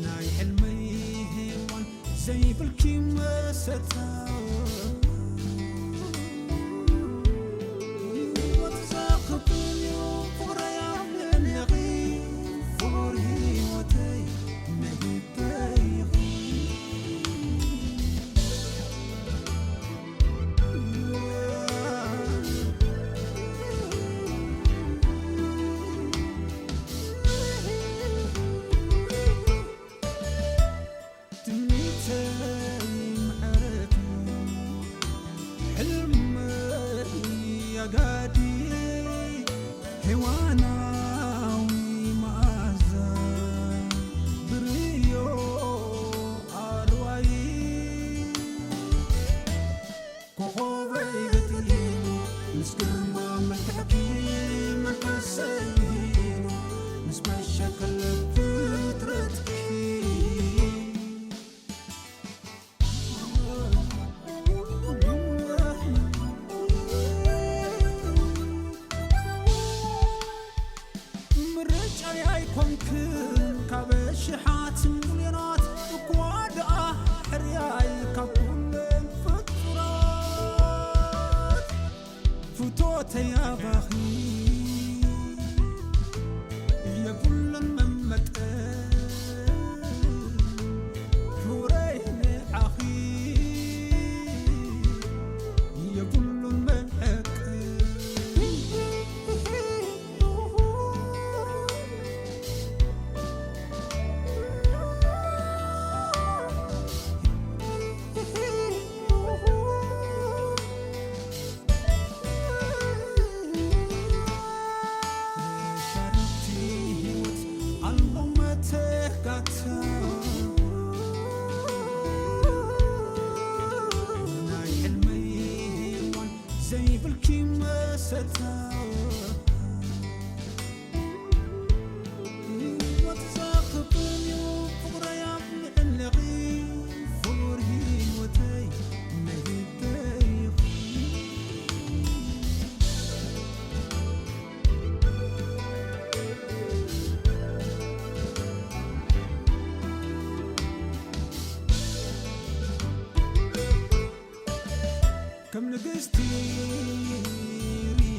ናይ ሕልመይ ሄዋን ዘይብልኪ መሰታ ህይወት ዘኽብን እዩ ፍቕረይ ኣብ ልዕሌኺ ፍቕር ህይወተይ መሂበይ ኢኺ። ትምኒተይ ምዕረግ ሕልመይ ኣጋዲ ሄዋናዊ መኣዛ ብርዮ ኣርዋይ ኮኾበይ በጥሊሉ ምስ ግርማ መልክዕኪ መንፈሰይ ይሂሉ ምስ መሸከለ ፍጥረትኪ ምርጫይ ኣይኮንክን ካብ ሽሓት ሚልዮናት እኳ ደኣ ሕርያይ ካብ ኩለን ፍጡራት ፍቶተይ ኣባኺ የብሉን መመጠን ክብረይ ንዓኺ የብሉን መዕቀን። ሻረቲ ህይወት ኣልቦ መተካእታ ናይ ሕልመይ ሄዋን ዘይብልኪ መሰታ ህይወት ዘኽብን እዩ ፍቕረይ ኣብ ልዕሌኺ ፍቕር ህይወተይ መሂበይ ኢኺ። ከም ንግስቲ ርኢ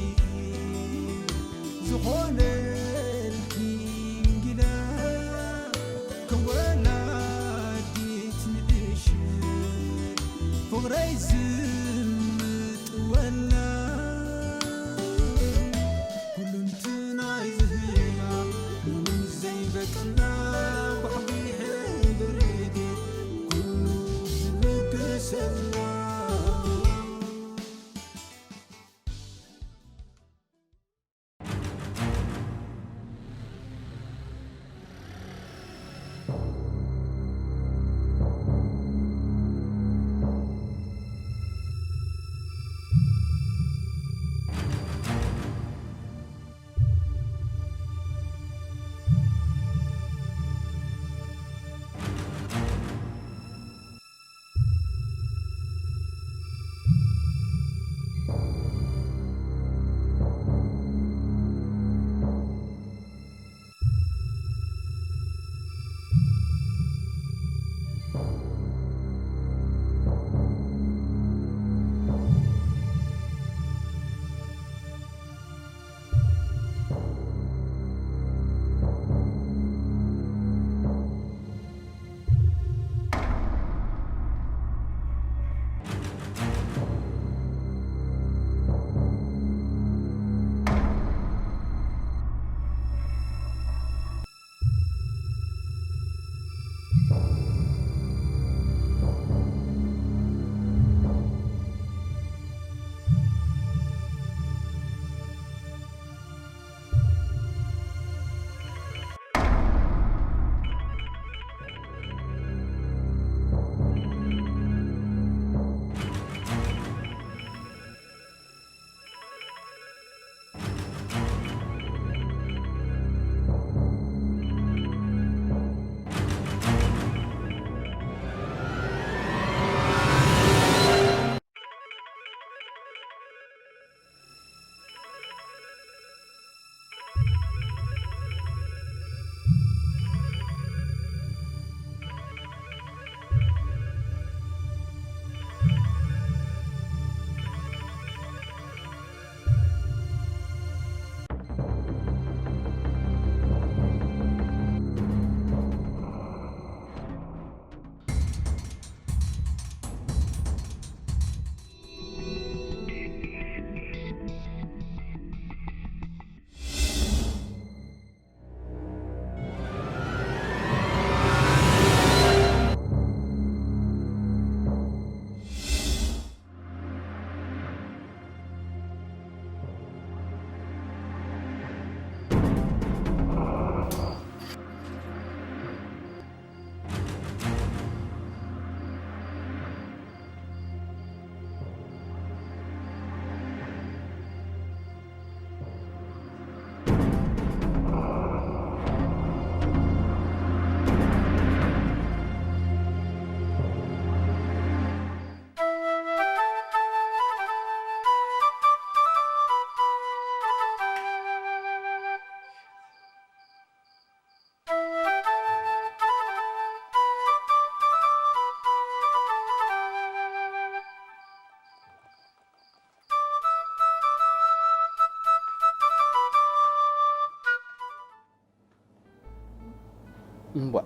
እምቧዕ፣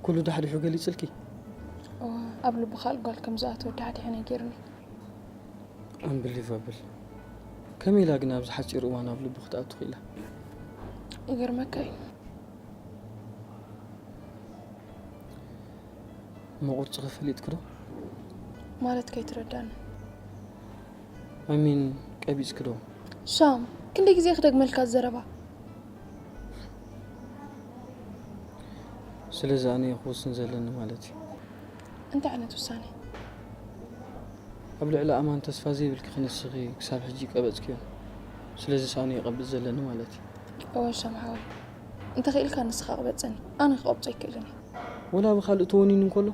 ኩሉ ዳሕዲሑ ገሊጽልኪ? እዋ፣ ኣብ ልቡ ካልእ ጓል ከም ዝኣተወ ዳሕዲሑ ነጊርኒ። ኣንብሊቨብል። ከመይ ኢላ ግን ኣብዚ ሓጺር እዋን ኣብ ልቡ ክትኣቱ ክኢላ? ይገርመካ እዩ። እሞ ቁርጽኺ ፈሊጥኪ ዶ? ማለት ከይትረዳኒ። ኣሚን፣ ቀቢጽኪ ዶ? ሻም፣ ክንደይ ግዜ ክደግመልካ ዘረባ? ስለዚ ኣነ ክውስን ዘለኒ ማለት እዩ። እንታይ ዓይነት ውሳኔ? ኣብ ልዕሊ ኣማን ተስፋ ዘይብልኪ ክንስኺ ክሳብ ሕጂ ቀበጽክዮ። ስለዚ ኣነ ይቐብጽ ዘለኒ ማለት እዩ። እወ ሻም ሓወይ፣ እንተኽኢልካ ንስኻ ቅበጸኒ፣ ኣነ ክቐብጾ ኣይክእልን እየ። ወላ ብኻልእ ተወኒኑ እንከሎ?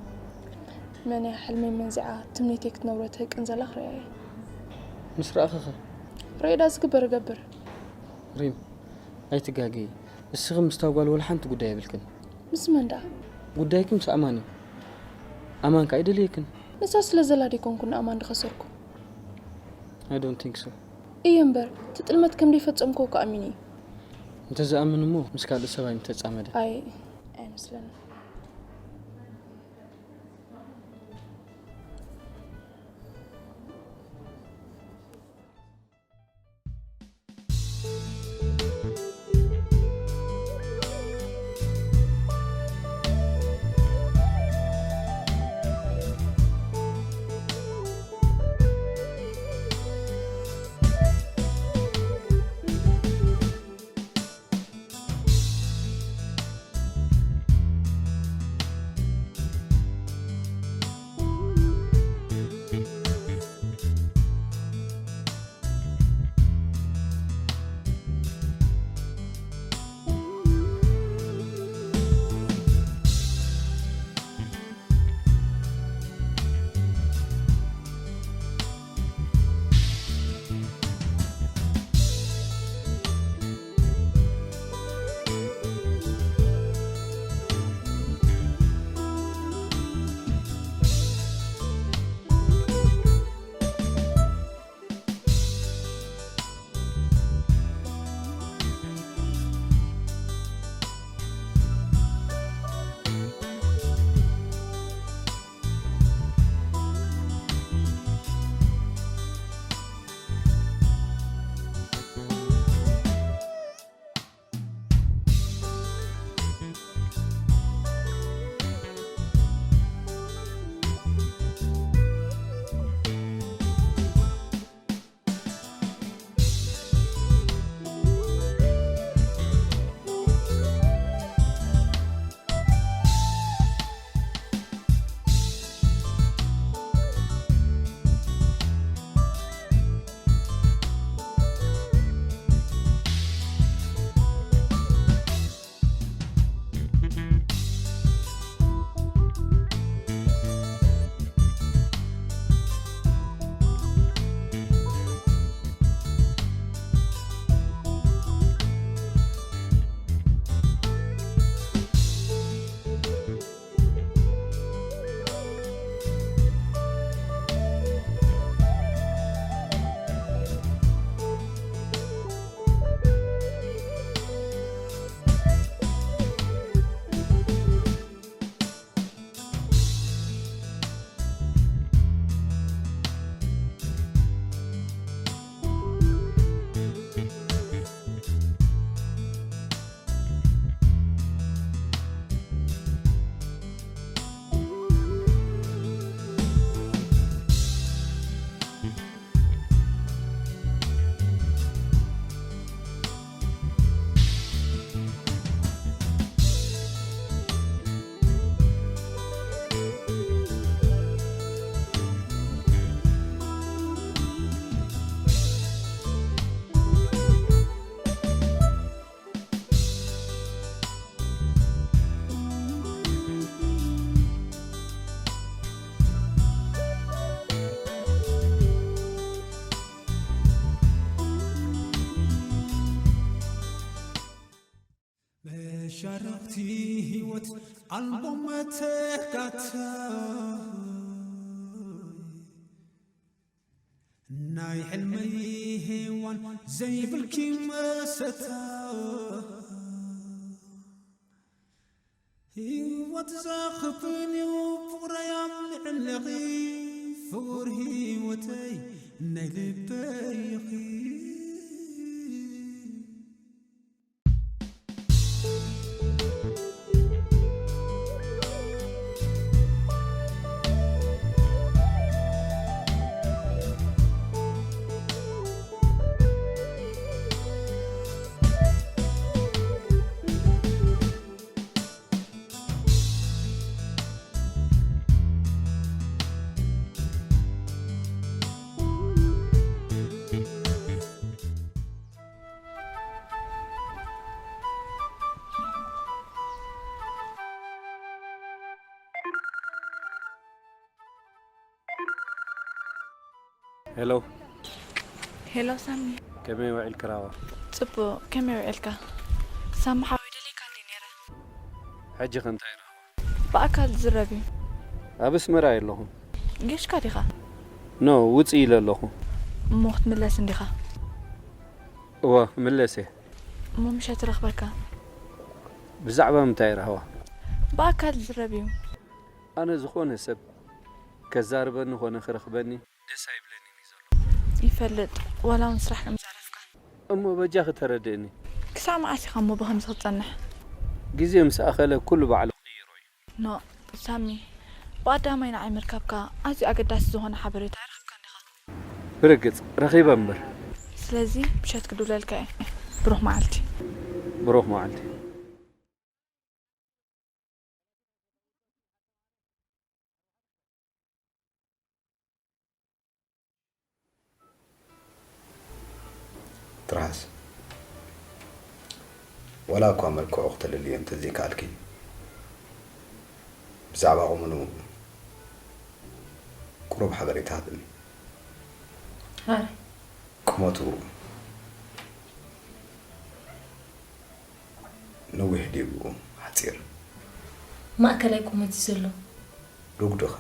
መን እያ ሕልመይ መንዚዓ ትምኒተይ ክትነብሮ ትህቅን ዘላ ክሪኣ እየ። ምስ ረኣኺኸ? ሬዳ ዝግበር እገብር። ሪም፣ ኣይትጋገዪ። እስኺ ምስታ ጓል ወላ ሓንቲ ጉዳይ የብልክን። ምስ መን ደኣ? ጉዳይኪ ምስ ኣማን እዩ። ኣማን ከኣ ኣይደልየክን። ንሳ ስለ ዘላ ደይኮንኩ ንኣማን ድኸሰርኩ። I don't think so። እየ እምበር፣ እቲ ጥልመት ከም ደይፈጸምክዎ እኮ ኣሚኑ እዩ። እንተዝኣምን እሞ ምስ ካልእ ሰብኣይ ምተጻመደ። ኣይ፣ ኣይመስለንን። መሻርኽቲ ህይወት ኣልቦ መተካእታ ናይ ሕልመይ ሄዋን ዘይብልኪ መሰታ ህይወት ዘኽፍል እዩ ፍቕረይ ኣብ ልዕለኺ፣ ፍቑር ህይወተይ ናይ ልበይ ኢኺ። ሄሎ። ሄሎ ሳሚ። ከመይ ውዒልኪ ራዋ? ጽቡቕ፣ ከመይ ውዒልካ? ሳሚ ሓወይ ደሊካ እንዲ ነይረ። ሕጂ ከ እንታይ ራዋ? ብኣካል ዝረብ እዩ። ኣብ ኣስመራ የለኹን። ጌሽካ ዲኻ? ኖ፣ ውጽእ ኢለ ኣለኹ። እሞ ክትምለስ እንዲኻ? እወ፣ ምለስ እየ። እሞ ምሸት ረኽበካ። ብዛዕባ ምንታይ ራህዋ? ብኣካል ዝረብ እዩ። ኣነ ዝኾነ ሰብ ከዛርበኒ ኾነ ክረኽበኒ ደስ ኣይብለንን እዩ ዘሎ። ይፈልጥ፣ ዋላ እውን ስራሕ ከም ዘዕረፍካ። እሞ በጃኺ ተረድእኒ። ክሳዕ መዓስ ኢኻ እሞ ብኸምዚ ክትጸንሕ? ግዜ ምስ ኣኸለ ኩሉ ባዕሉ ክቕይሮ እዩ። ኖ፣ ሳሚ፣ ብቐዳማይ ንዓይ ምርካብካ ኣዝዩ ኣገዳሲ ዝኾነ ሓበሬታ ኣይረኸብካን ዲኻ? ብርግጽ፣ ረኺበ እምበር። ስለዚ፣ ምሸት ክድውለልካ እየ። ብሩኽ መዓልቲ። ብሩኽ መዓልቲ። ትርሃስ፣ ዋላ እኳ መልክዑ ክተልልዮ እንተዘይከኣልኪ፣ ብዛዕባ ቁመኑ ቁሩብ ሓበሬታ ሃብኒ። ኣረ። ቁመቱ ነዊሕ ድዩ ሓጺር? ማእከላይ ቁመት እዩ ዘሎ። ርጉድኸ?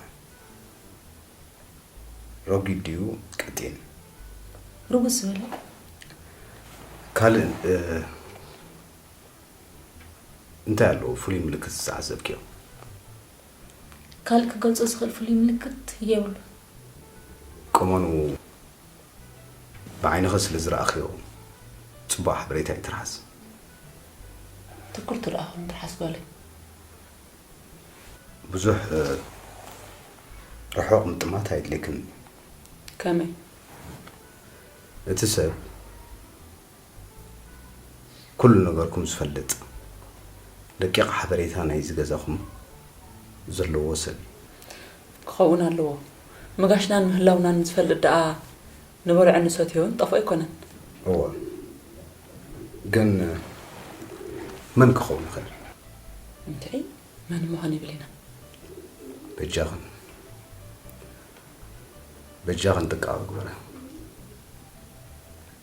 ረጒድ ድዩ ቀጢን? ርጉድ ዝበለ። ካልእ፣ እ፣ እንታይ ኣለዎ ፍሉይ ምልክት ዝተዓዘብክዮ? ካልእ ክገልጾ ዝኽእል ፍሉይ ምልክት የብሉን። ቁመኑ ብዓይንኺ ስለ ዝረኣኽዮ ጽቡቕ ሓበሬታ እዩ ትርሓስ። ትኩር ትረኣ ኹን ትርሓስ ጓለይ። ብዙሕ፣ እ፣ ርሑቕ ምጥማት ኣየድልየክን እዩ። ከመይ? እቲ ሰብ ኩሉ ነገርኩም ዝፈልጥ፣ ደቂቕ ሓበሬታ ናይዚ ገዛኹም ዘለዎ ሰብ እዩ። ክኸውን ኣለዎ። ምጋሽናን ምህላውናን ዝፈልጥ ደኣ ንበልዖ ንሰትዮ እውን ጠፍኦ ኣይኮነን። እወ። ግን መን ክኸውን ይኽእል? እንታይ? መን ምዃን ይብል ኢና። በጃኽን፣ በጃኽን ጥንቃቐ ግበራ።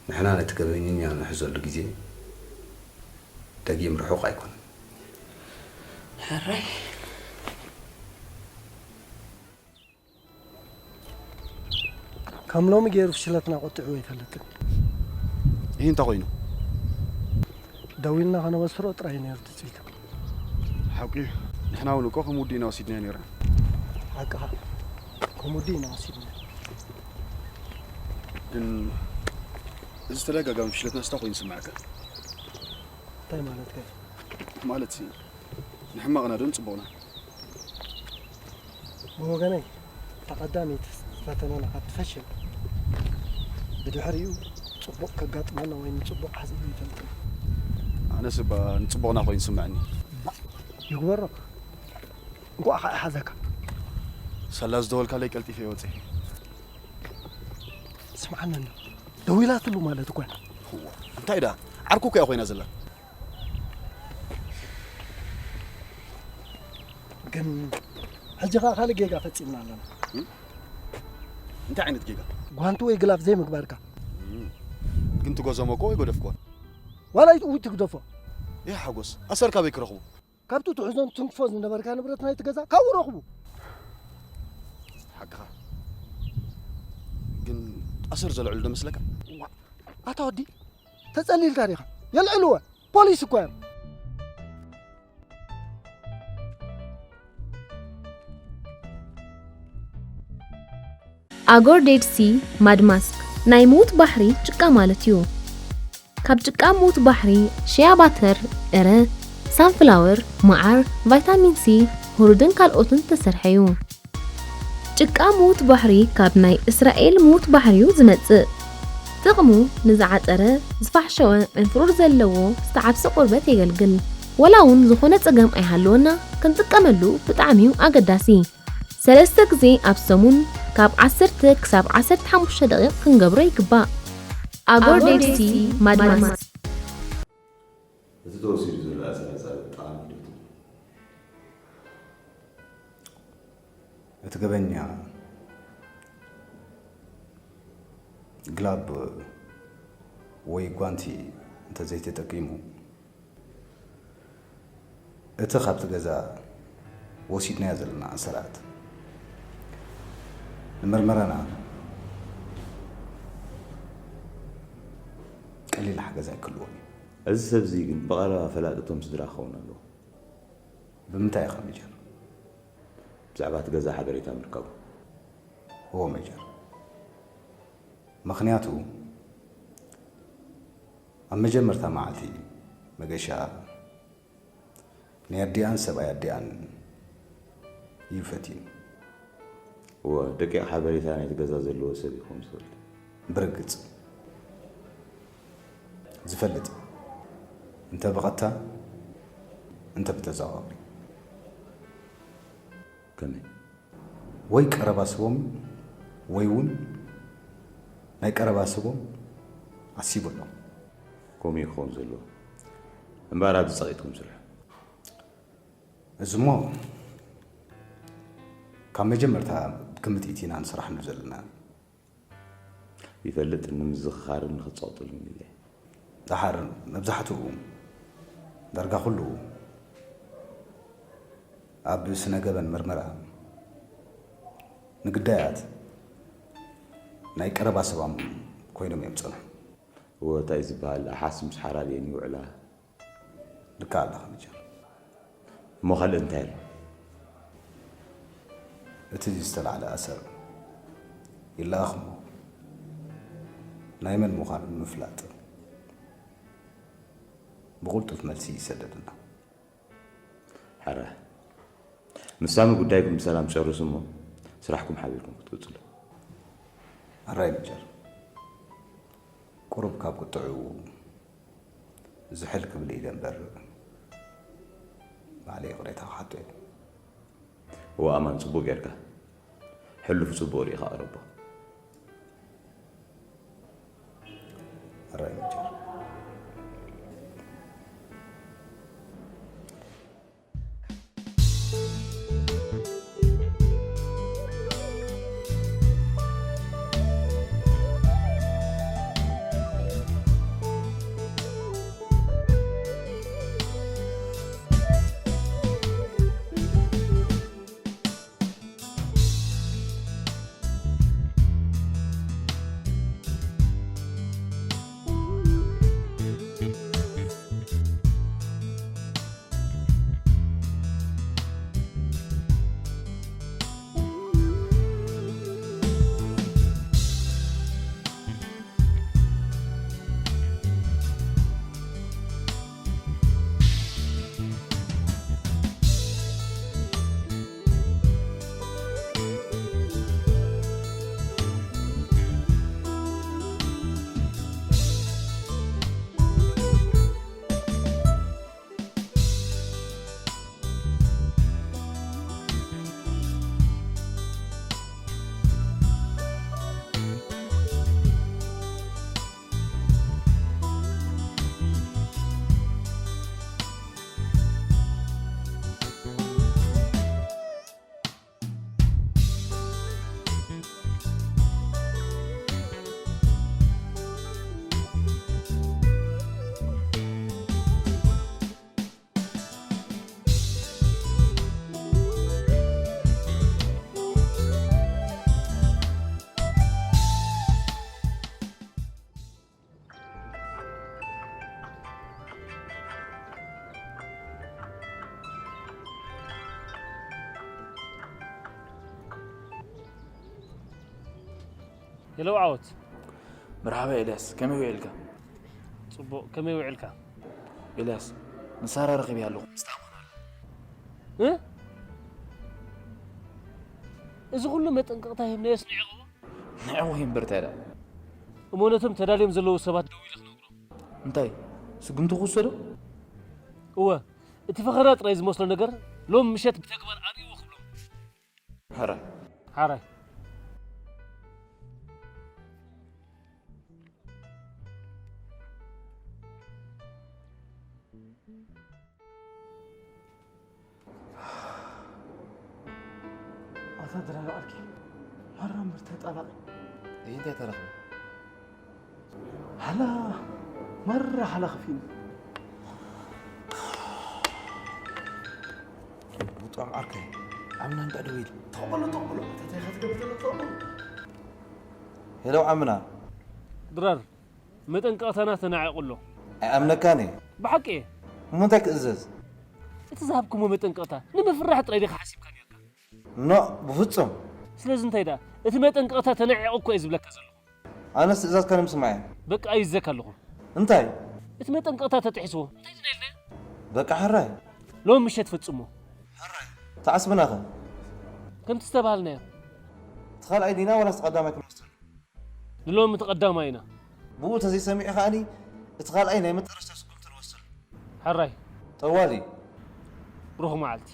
ንሕና ነቲ ገበነኛ ንሕዘሉ ግዜ ደጊም ርሑቕ ኣይኮነን። ሕራይ። ከም ሎሚ ገይሩ ፍሽለትና ቆጢዑ ኣይፈልጥን። ይህ እንታይ ኮይኑ? ደዊልና ከነበስሮ ጥራይ ነይሩ ትጽቢት። ሓቂ እዩ። ንሕና እውን እኮ ከም ውዲ ኢና ወሲድናዮ ነይርና። ሓቅኻ። ከም ውዲ ኢና ወሲድና። ግን እዚ ተደጋጋሚ ፍሽለትና ስታ ኮይኑ ይስምዓካ? እንታይ ማለትካ እዩ? ማለት ሲ፣ ንሕማቕና ዶ ንጽቡቕና? ብወገነይ፣ እታ ቀዳመይቲ ፈተናና ካብ ትፈሽል፣ ብድሕሪኡ ጽቡቕ ከጋጥመና ወይ ንጽቡቕ ሓሲበ ኣይፈልጥን። ኣነስ እባ ንጽቡቕና ኮይኑ ይስምዐኒ። እባ፣ ይግበሮ። እንቋዕ ኸኣ ሓዘካ። ሳላ ዝደወልካለይ ቀልጢፈ እየ ወጺኤ። ስምዓኒ እንዶ፣ ደዊላትሉ ማለት እኮ እያ። እዋ፣ እንታይ ደኣ? ዓርኩ እኮ እያ ኮይና ዘላ። ግን ሕጂ ኸኣ ካልእ ጌጋ ፈጺምና ኣለና። እም? እንታይ ዓይነት ጌጋ? ጓንቲ ወይ ግላፍ ዘይምግባርካ። እም። ግን ትጎዘሞ እኮ ወይ ጎደፍኮ። ዋላ ይትእዊ ትግደፎ። ይህ ሓጎስ፣ ኣሰር ካበይ ክረኽቡ? ካብቲ ትሕዞን ትንክፎ ዝነበርካ ንብረት ናይቲ ገዛ ካብኡ ረኽቡ። ሓቅኻ። ግን ኣሰር ዘልዕሉ ዶ መስለካ? ዋ፣ ኣታ ወዲ፣ ተጸሊልካ ዲኻ? የልዕልወ። ፖሊስ እኮ እዮም። ኣጎር ዴድ ሲ ማድ ማስክ ናይ ምዉት ባሕሪ ጭቃ ማለት እዩ። ካብ ጭቃ ምዉት ባሕሪ፣ ሽያ ባተር፣ እረ፣ ሳንፍላወር፣ መዓር፣ ቫይታሚን ሲ፣ ሁሩድን ካልኦትን ዝተሰርሐ እዩ። ጭቃ ምዉት ባሕሪ ካብ ናይ እስራኤል ምዉት ባሕሪ እዩ ዝመጽእ። ጥቕሙ ንዝዓጠረ፣ ዝፋሕሸወ፣ ዕንፍሩር ዘለዎ፣ ዝተዓብሰ ቆርበት የገልግል። ወላ እውን ዝኾነ ጸገም ኣይሃለወና፣ ክንጥቀመሉ ብጣዕሚ እዩ ኣገዳሲ። ሰለስተ ግዜ ኣብ ሰሙን ካብ ዓሰርተ ክሳብ ዓሰርተ ሓሙሽተ ደቂቕ ክንገብሮ ይግባእ። ኣጎር ዴድ ሲ ማድማስ። እቲ ተወሲዱ ዘሎ ኣጸራጻሪ ጠቓሚ ዶ ትብል? እቲ ገበኛ ግላብ ወይ ጓንቲ እንተዘይተጠቂሙ፣ እቲ ካብቲ ገዛ ወሲድናዮ ዘለና ኣሰራት ንመርመራና ቀሊል ሓገዝ ኣይክልዎን እዩ። እዚ ሰብ እዚ ግን ብቐረባ ፈላጢ እቶም ስድራ ክኸውን ኣለዎ። ብምንታይ ኢኻ ሜጀር? ብዛዕባ እቲ ገዛ ሓበሬታ ምርካቡ። እዎ ሜጀር፣ ምኽንያቱ ኣብ መጀመርታ መዓልቲ መገሻ ናይ ኣዲኣን ሰብኣይ ኣዲኣን እዩ ፈትዩ። እወ፣ ደቂቕ ሓበሬታ ናይቲ ገዛ ዘለዎ ሰብ ይኸውን ዝኽእል። ብርግጽ ዝፈልጥ፣ እንተ ብቐጥታ እንተ ብተዘዋዋሪ። ከመይ? ወይ ቀረባ ሰቦም ወይ እውን ናይ ቀረባ ሰቦም ዓሲቡ ኣሎ። ከምኡ እዩ ክኸውን ዘለዎ። እምበኣር ኣብዚ ጸቒጥኩም ስርሑ። እዚ እሞ ካብ መጀመርታ ብግምት ኢቲና ንስራሕሉ ዘለና። ይፈልጥ ንምዝኽኻርን ንኽትጸቕጥሉን ኢለ። ደሓር መብዛሕትኡ ዳርጋ ኩሉ ኣብ ስነ ገበን ምርመራ ንግዳያት ናይ ቀረባ ሰባም ኮይኖም እዮም ዝጸንሑ። እወ እንታይ እዩ ዝበሃል ኣሓስ ምስ ሓራድየን ይውዕላ። ልክዕ ኣለኻ መጀር። እሞ ካልእ እንታይ ኣሎ? እቲ ዝተላዕለ ኣሰር ይለኣኽ እሞ ናይ መን ምዃኑ ንምፍላጥ ብቕልጡፍ መልሲ ይሰደድና። ሕራይ። ንሳሚ ጉዳይኩም ብሰላም ጨርሱ እሞ ስራሕኩም ሓቢርኩም ክትቅጽሉ። ሕራይ መጀር። ቁሩብ ካብ ቁጥዕኡ ዝሕል ክብል ኢለ እምበር ባዕለይ ይቕሬታ ክሓቶ እየ። እወ ኣማን ጽቡቕ ጌርካ። ሕሉፍ ጽቡቕ ርኢኻ ቅረቦ። ሕራይ መጀር። ሄሎ ዓወት። መርሓባ ኤልያስ፣ ከመይ ውዒልካ? ጽቡቕ፣ ከመይ ውዒልካ? ኤልያስ፣ ንሳራ ረኺበያ ኣለኹ። ምስታ ኣማን ኣላ። እ? እዚ ኩሉ መጠንቀቕታ ሂብናዮስ ንዕቕቦ? ንዕቑ እምበር እንታይ ደኣ? እሞ ነቶም ተዳልዮም ዘለዉ ሰባት ደው ኢለ ክነግሮም። እንታይ? ስጉምቲ ክውሰዶ? እወ፣ እቲ ፈኸራ ጥራይ ዝመስሎ ነገር ሎም ምሸት ብተግባር ኣርእይዎ ክብሎም። ሕራይ። ሓራይ። ኣታ ድራር ዓርኪ ማራ እምበር ተጣላቒ ይህ እንታይ ተረኽበ? ሓላ ማራ ሓላ ከፊኒ ብጣም ዓርከይ ዓምና እንዳ ደዊል ተቐበሎ ተቐበሎ እንታይ ኢኻ ትገብር ዘለኻ ተቐበሎ ሄሎ ዓምና ድራር መጠንቀቕታና ተናዒቑ ኣሎ። ኣይኣምነካን እየ ብሓቂ እየ። እሞ እንታይ ክእዘዝ እቲ ዝሃብኩሞ መጠንቀቕታ ንምፍራሕ ጥራይ ዲኻ ሓሲብካ ነርካ? ኖ ብፍጹም ስለዚ እንታይ ደኣ እቲ መጠንቀቕታ ተናዒቑ እኮ እየ ዝብለካ ዘለኹ። ኣነስ ትእዛዝካ ንምስማዕ እየ በቃ ኣይዘካ ኣለኹ። እንታይ እቲ መጠንቀቕታ ተጥሒስዎ እንታይ ድና ኢልና በቃ ሕራይ ሎም ምሸት ፈጽሞ። ተዓስብናኸ ከምቲ ዝተባሃልናዮ እቲ ካልኣይ ዲና ዋላስ ቀዳማይ ክንወስድ ንሎም እቲ ቀዳማይ ኢና። ብኡ ተዘይሰሚዑ ከኣኒ እቲ ካልኣይ ናይ መጠረሽታ ስጉምቲ ንወስድ ሕራይ ጠዋሊ ብሩኽ መዓልቲ።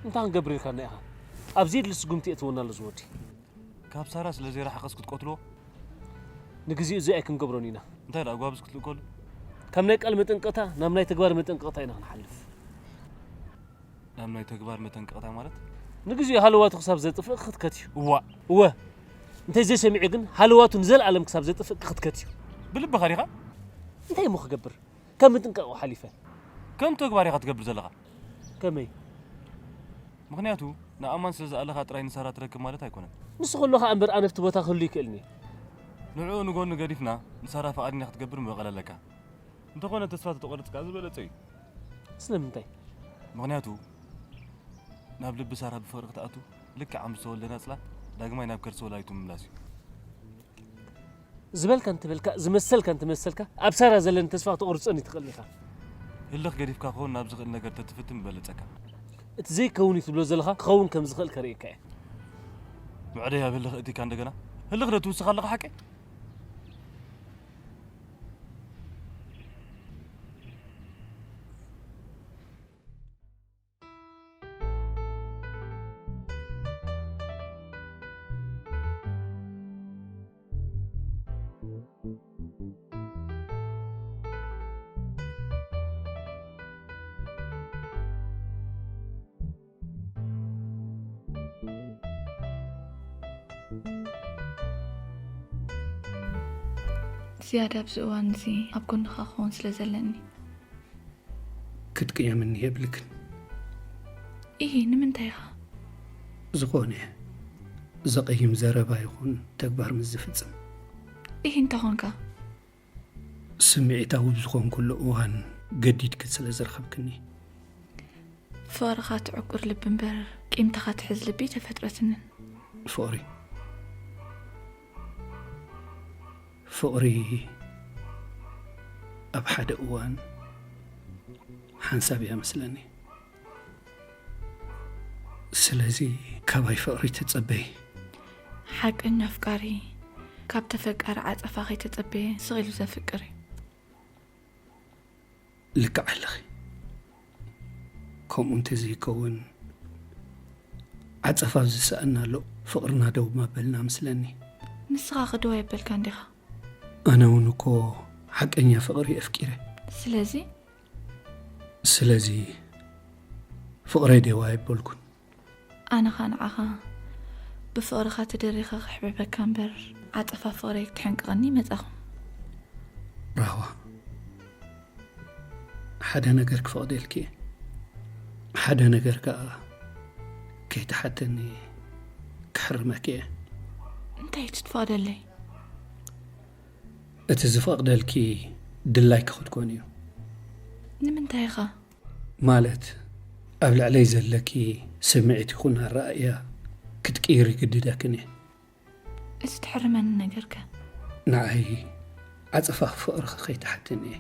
እንታይ ክንገብር ኢልካና ኢኻ? ኣብ ዘየድሊ ስጉምቲ የእትወና ኣሎ ዝወዲ። ካብ ሳራ ስለ ዘይረሓቐስ ክትቀትልዎ? ንግዜኡ እዚ ኣይክንገብሮን ኢና። እንታይ ደኣ ጓብዝ ክትልእከሉ? ካብ ናይ ቃል መጠንቀቕታ ናብ ናይ ተግባር መጠንቀቕታ ኢና ክንሓልፍ። ናብ ናይ ተግባር መጠንቀቕታ ማለት? ንግዜኡ ሃለዋቱ ክሳብ ዘጥፍእ ክትከት እዩ። እዋእ! እወ እንተዘይሰሚዑ ግን ሃለዋቱ ንዘለኣለም ክሳብ ዘጥፍእ ክትከት እዩ። ብልብኻ ዲኻ? እንታይ እሞ ክገብር? ካብ ምጥንቃቑ ሓሊፈ። ከም ተግባር ኢኻ ትገብር ዘለኻ። ከመይ? ምኽንያቱ ንኣማን ስለ ዝኣለኻ ጥራይ ንሳራ ትረክብ ማለት ኣይኮነን። ንሱ ከሎ ኸኣ እምበር ኣነ ኣብቲ ቦታ ክህሉ ይክእልኒ። ንዕኡ ንጎኒ ገዲፍና ንሳራ ፍቓድኛ ክትገብር ምበቐል ኣለካ። እንተኾነ ተስፋ ተተቖረጽካ ዝበለጸ እዩ። ስለምንታይ? ምኽንያቱ ናብ ልቢ ሳራ ብፍቕሪ ክትኣቱ ልክዕ ከም ዝተወልደ ናጽላ ዳግማይ ናብ ከርሲ ወላዲቱ ምምላስ እዩ። ዝበልካ እንተበልካ ዝመሰልካ እንተመሰልካ ኣብ ሳራ ዘለኒ ተስፋ ክተቑርጸኒ ትኽእል ኢኻ። ህልኽ ገዲፍካ ክኸውን ናብ ዝኽእል ነገር ተትፍትን ምበለጸካ። እቲ ዘይከውን እዩ ትብሎ ዘለኻ ክኸውን ከም ዝኽእል ከርእየካ እየ። መዕደይ ኣብ ህልኽ እቲካ እንደገና ህልኽ ዶ ትውስኽ ኣለኻ ሓቀይ? ዝያዳ ኣብዚ እዋን እዚ ኣብ ጎንኻ ክኸውን ስለ ዘለኒ ክትቅየምኒ የብልክን። ኢሂ ንምንታይ ኢኻ? ዝኾነ ዘቐይም ዘረባ ይኹን ተግባር ምስ ዝፍጽም። ኢሂ እንታይ ኾንካ? ስምዒታዊ ብዝኾንኩሉ እዋን ገዲድኪ ስለ ዝረኸብክኒ። ፍቕርኻ ትዕቁር ልቢ እምበር ቂምታኻ ትሕዝ ልቢ ተፈጥረትንን። ፍቕሪ ፍቕሪ ኣብ ሓደ እዋን ሓንሳብ እያ መስለኒ። ስለዚ ካባይ ፍቕሪ ተጸበይ። ሓቀኛ ኣፍቃሪ ካብ ተፈቃሪ ዓጸፋ ከይተጸበየ ስቕ ኢሉ ዘፍቅር እዩ። ልክዕ ኣለኺ። ከምኡ እንተዘይከውን ዓጸፋ ኣብ ዝሰኣና ኣሎ ፍቕርና ደው ማበልና ምስለኒ። ንስኻ ክደው የበልካ እንዲኻ። ኣነ እውን እኮ ሓቀኛ ፍቕሪ ኣፍቂረ። ስለዚ ስለዚ ፍቕረይ ደው ኣየበልኩን። ኣነ ኸኣ ንዓኻ ብፍቕርኻ ተደሪኸ ክሕብሕበካ እምበር ዓጸፋ ፍቕረይ ክትሕንቅቐኒ ኣይመጻኹን። ራህዋ፣ ሓደ ነገር ክፈቕደልኪ እየ። ሓደ ነገር ከኣ ከይትሓተኒ ክሕርመኪ እየ። እንታይ እቲ ትፈቕደለይ? እቲ ዝፈቕደልኪ ድላይኪ ክትኮኒ እዩ። ንምንታይ ኢኻ? ማለት ኣብ ልዕለይ ዘለኪ ስምዒት ይኹን ኣረኣእያ ክትቅይሪ ግድደክን እየ። እዚ ትሕርመኒ ነገርከ። ንዓይ ዓጸፋ ፍቕርኺ ከይትሓትኒ እየ።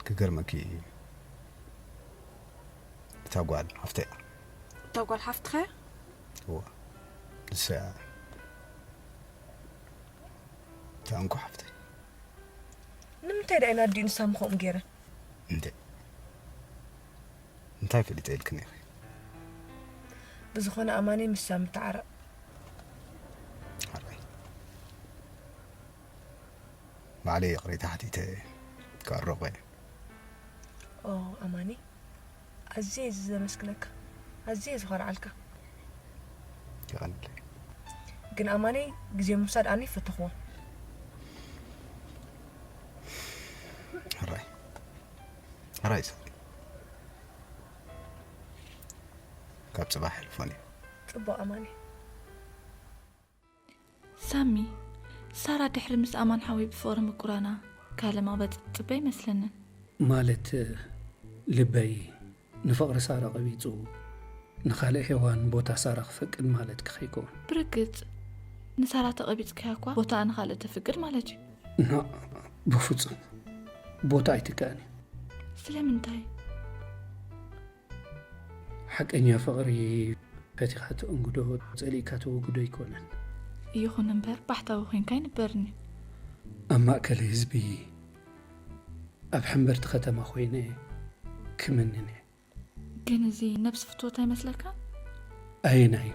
ክገርመኪ እታ ጓል ሓፍተይ እያ። እታ ጓል ሓፍትኸ? እዋ ንሳ እያ። እታ እንኮ ሓፍተይ። ንምንታይ ደኣ ኢና ኣዲኡ ንሳ ምኸምኡ ገይረ? እንዴ እንታይ ፈሊጠ ኢልክኒ ኢኺ? ብዝኾነ ኣማኒ ምሳ ምተዓረቕ። ሓራይ ባዕለይ ይቕሬታ ሓቲተ ክዕረቑ እየ። ኦ ኣማኒ፣ ኣዝየ እዚ ዘመስግነካ፣ ኣዝየ ዝኸርዓልካ። ይቐንለይ። ግን ኣማኒ፣ ግዜ ምውሳድ ኣነ ይፈተኽዎ። ሕራይ ሕራይ ሳሚ፣ ካብ ፅባሕ ሕልፎን እዩ። ጽቡቕ ኣማኒ። ሳሚ፣ ሳራ ድሕሪ ምስ ኣማን ሓወይ ብፍቕሪ ምቁራና ካልእ መቕበፂ ትፅበ ኣይመስለንን። ማለት ልበይ ንፍቕሪ ሳራ ቀቢጹ ንኻልእ ሄዋን ቦታ ሳራ ክፈቅድ ማለት ክኸይከውን። ብርግጽ ንሳራ ተቐቢጽካያ እኳ ቦታኣ ንኻልእ ተፍቅድ ማለት እዩ። ና ብፍጹም ቦታ ኣይትካእን እዩ። ስለምንታይ? ሓቀኛ ፍቕሪ ፈቲኻ ትእንግዶ፣ ጸሊእካ ተወግዶ ኣይኮነን። ይኹን እምበር ባሕታዊ ኮይንካ ኣይንበርን እዩ። ኣብ ማእከል ህዝቢ ኣብ ሕምብርቲ ከተማ ኮይነ ክምንን እየ። ግን እዚ ነብሲ ፍትወት ኣይመስለካ? ኣየናይ እዩ?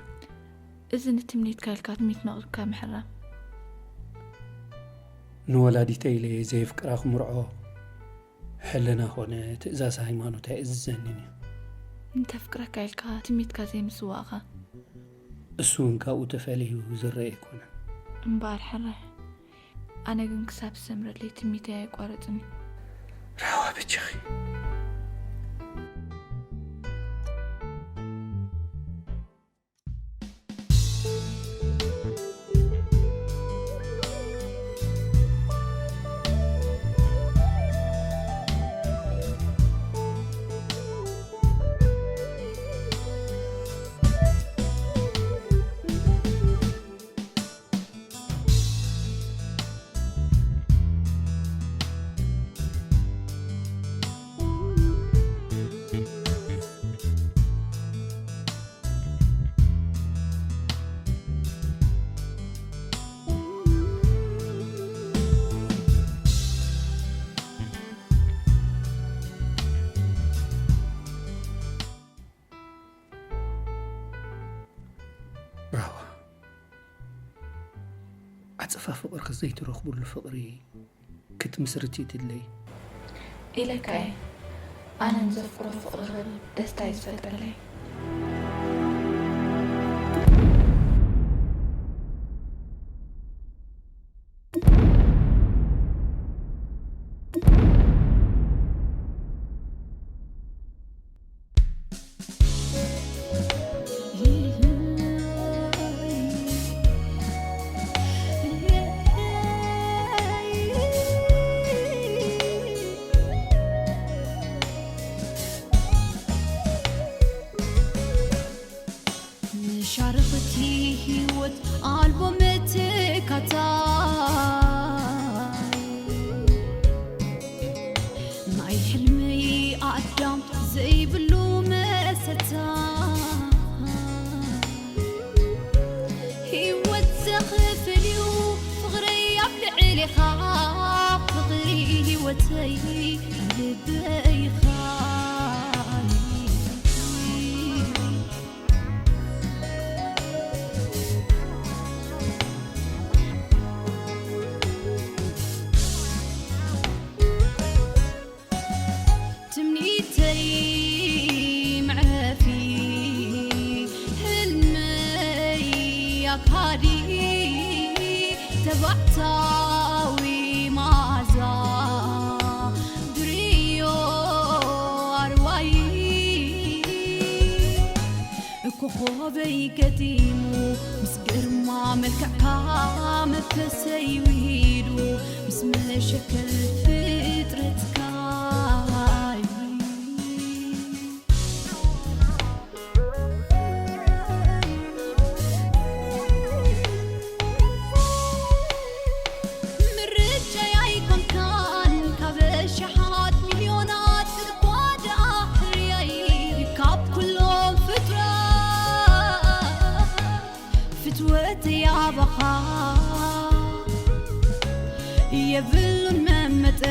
እዚ ንትምኒትካ ኢልካ ትምኒት መቕርብካ ምሕራም። ንወላዲተ ኢለ ዘየፍቅራ ክምርዖ ሕልና ኾነ ትእዛዝ ሃይማኖት ኣይእዝዘንን እዩ። እንተፍቅረካ ኢልካ ትምኒትካ ዘይምስዋእኻ። እሱ እውን ካብኡ ተፈልዩ ዝረአ ኣይኮነን። እምበኣር ሕራይ። ኣነ ግን ክሳብ ዝሰምረለይ ትምኒተይ ኣየቋረጽን እዩ። ራህዋ በጃኺ። ራህዋ፣ ዓጸፋ ፍቕርኺ ዘይትረኽብሉ ፍቕሪ ክትምስርቲ ትድለይ? ኢለካ እየ። ኣነ ንዘፍቅሮ ፍቕሪ ክብል ደስታ እዩ ዝፈጥረለይ። ሻርኽቲ ህይወት ኣልቦ መተካታይ፣ ናይ ሕልሚ ኣዳም ዘይብሉ መሰታይ። ህይወት ዘኽፍል እዩ ፍቕረይ ኣብ ልዕሌኻ፣ ፍቕሪ ህይወተይ ልበይኻ። ትምኒተይ መዕረፊ፣ ህልመይ ኣካዲ፣ ተባዕታዊ መኣዛ፣ ድርዮ ኣርዋይ። እኮ ኣበይ ገጢሙ ምስ ግርማ መልክዕካ መፈሰይ ውሂዱ ምስ መሸከል ፍጥረትካ ምርጫይ ኣይኮንካን ካብ ሸሓት ሚልዮናት እኳ ደኣ ሕርያይ ካብ ኩሎም ፍጥረት ፍትወት ያባኻ የብሉን መመጠ